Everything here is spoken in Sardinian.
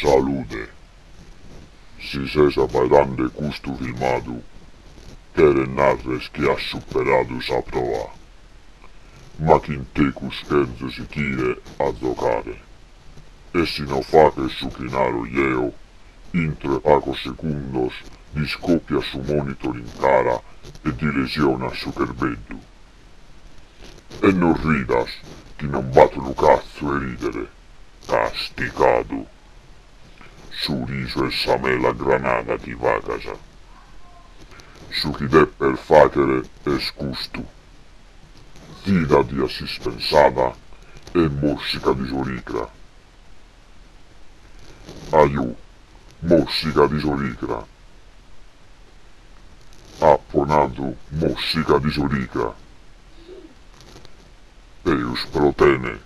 Salude. Si ses abbaidande custu filmadu, cheret narrer chi as superadu sa proa. Ma chin tecus cherzo sichire a zocare. E si no faches su chi naro jeo, intro 'e pacos secundos t'iscoppiat su monitor in cara e ti lesionat su cherbeddu. E no ridas chi non b'at unu catzu 'e ridere. Casticadu. Su risu 'e sa mela granada ti facas. Su chi depes fàchere est custu. Zìradi a s'ispensada e mòssicadi s'oricra. Ajò, mòssicadi s'oricra. Apo nadu mòssicadi s'oricra. Peus pro tene.